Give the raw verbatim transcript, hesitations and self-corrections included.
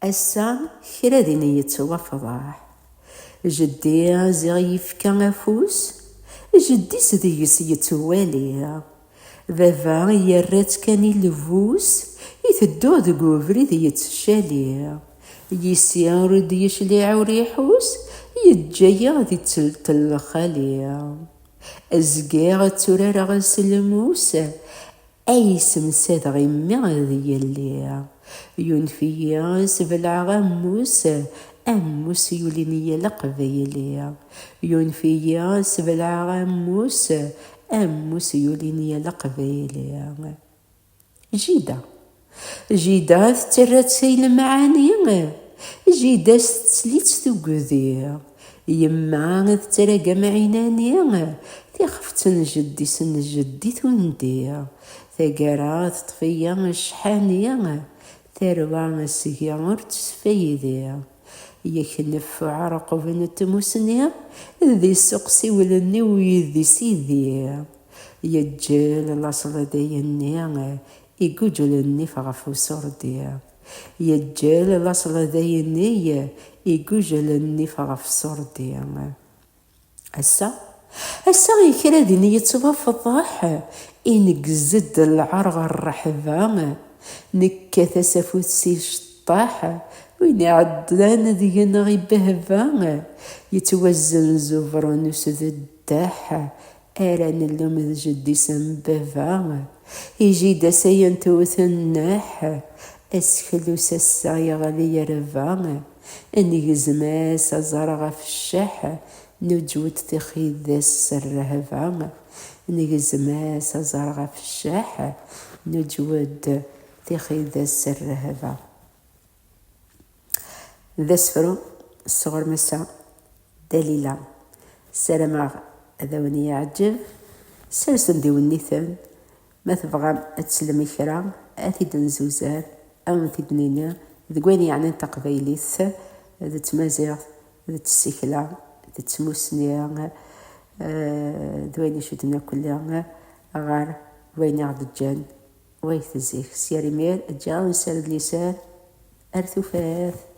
Ass-a, kra din yettwafḍeḥ. Jeddi ziɣ yefka afus, jeddi-s deg-s yettwali. Baba yerra-tt kan i lbus, iteddu deg ubrid yettcali. Yis-i ur d-yecliɛ ur iḥus, yeǧǧa-yaɣ di ttelt n lxali. Zgiɣ tturareɣ s lmus, ay semsadeɣ i mmi d yelli. Yunef-iyi sbelɛeɣ ammus, ammus yulin yal aqbayli. Yunef-iyi sbelɛeɣ ammus, ammus yulin yal aqbayli. Jida. Jida tettarra-tt i lemɛani, jida s tettli-tt tugdi. Yemma tettarra-g amɛinani, tixeft n jeddi-s n jeddi tundi. Taggara teṭṭef-iyi ccḥani, tarwa seg-i ur tesfaydi. Yak nef uɛerqub n tmusni, di ssuq siwel-nni uydi sidi. Yeǧǧel laṣel d ayenni, iguǧel nnif ɣef usurdi. Yeǧǧel laṣel d ayenni, iguǧel nnif ɣef usurdi. Ass-a, ass-a i kra din yettwafḍeḥ, ineggez-d lɛar ɣer rreḥba, nekkat-as afud si cṭaḥ, win iɛeddan deg-neɣ ibehba, yettwazzenz ubernus d ddaḥ, ara nellum d jeddi-s am baba, ijid-as ayen tewwet nneḥ, aseklu s ass-a yeɣli yerba, negzem-as aẓar ɣef cceḥ, nuǧwed tixidas s rrehba, negzem-as aẓar ɣef cceḥ, nuǧwed tixidas s rrehba. D asefru sɣur Massa Dalila. Ssarameɣ ad awen-yeɛǧeb. Sersen-d iwenniten. Ma tebɣam ad teslem i kra, ad t-id-nzuzar, ad wen-t-id-nini deg wayen yeɛnan taqbaylit, d tmaziɣt, d tsekla, d tmusni, eh, d wayen icudden akk-, ɣer wayen i ɣ-d-ǧǧan wayt zik. Sya ar imir, ǧǧiɣ-awen sser d liser ar tufat.